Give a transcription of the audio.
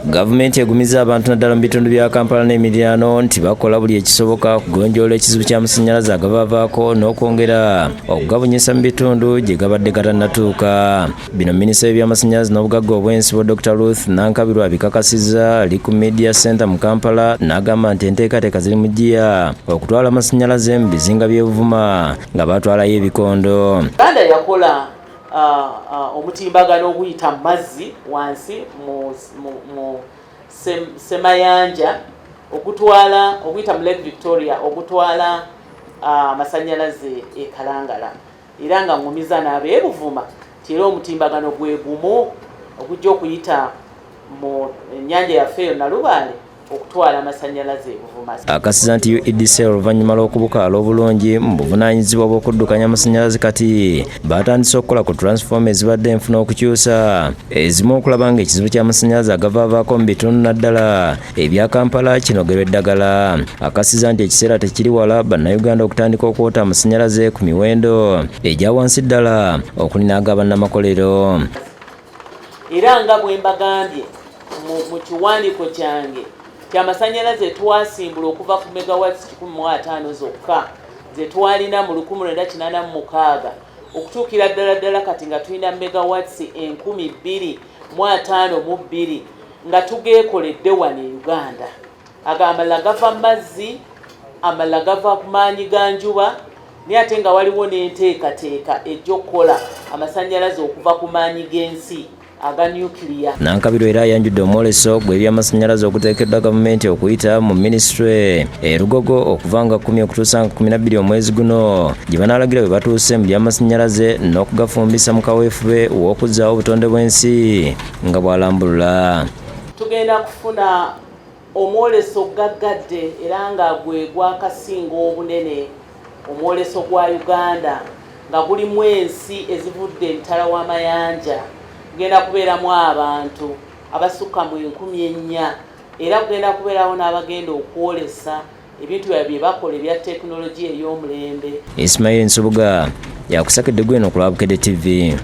Gavumenti egumizza abantu naddala mu bitundu bya Kampala n'emiriraano nti bakola buli ekisoboka okugonjoola ekizibu ky'amasannyalaze agabavaako n'okwongera okugabunyisa mu bitundu gye gabadde gatannatuuka. Bino minisita w'ebyamasannyalaze n'obugagga obw'ensibo Dr. Ruth Nankabirwa abikakasizza ali ku Media Center mu Kampala n'agamba nti enteekateeka ziri mu ggiya okutwala amasannyalaze mu bizinga by'e Buvuma nga batwalayo ebikondo. Uganda yakola omutimbagano oguyita mu mazzi wansi mu semayanja ogutwala oguyita mu Lake Victoria ogutwala amasannyalaze e Kalangala, era nga ŋŋumiza n'abeebuvuma nti era omutimbagano gwe gumu ogujja okuyita mu nnyanja yaffe eyo Nalubaale okutwala amasannyalaze e Buvuma. Akasiza nti UEDC oluvannyuma lw'okubukaala obulungi mu buvunaanyizibwa bw'okuddukanya amasannyalaze kati batandise okukola ku transformer ezibadde enfuna okukyusa ezimu okulaba ng'ekizibu ky'amasannyalaze agavaavaako mu bitundu naddala ebya Kampala kinogerwa eddagala. Akasiza nti ekiseera tekiri wala Bannayuganda okutandika okwota amasannyalaze ku miwendo egya wansi ddala okuli n'aga bannamakolero. Era nga bwe mbagambye mu kiwandiiko kyange nti amasannyalaze twasimbula okuva ku megawatts 150 zokka ze twalina mu 1986 okutuukira ddala ddala kati nga tulina megawatts 2052 nga tugeekoledde wano e Uganda. Aga amalala gava mu mazzi, amalala gava ku maanyi ga njuba, naye ate nga waliwo n'enteekateeka ejja okukola amasannyalaze okuva ku maanyi g'ensi aga nuclear. Nankabirwa era ayanjudde omwoleso gw'ebyamasannyalaze oguteekeddwa gavumenti okuyita mu minisitule e Lugogo okuva nga 10 okutuusa nga 12 omwezi guno gye banaalagira bwe batuuse mu byamasannyalaze n'okugafumbisa mu kaweefube w'okuzzaawo obutonde bw'ensi nga bw'alambulula. Tugenda kufuna omwoleso gaggadde era nga gwe gwakasinga obunene, omwoleso gwa Uganda nga gulimu ensi ezivudde emitala w'amayanja, gugenda kubeeramu abantu abasukka mu 4000, era kugenda kubeerawo n'abagenda okwolesa ebintu byabwe bye bakola ebya tekinologiya ey'omulembe. Ismail Nsubuga yakusakedde gweno ku lwa Bukedde TV.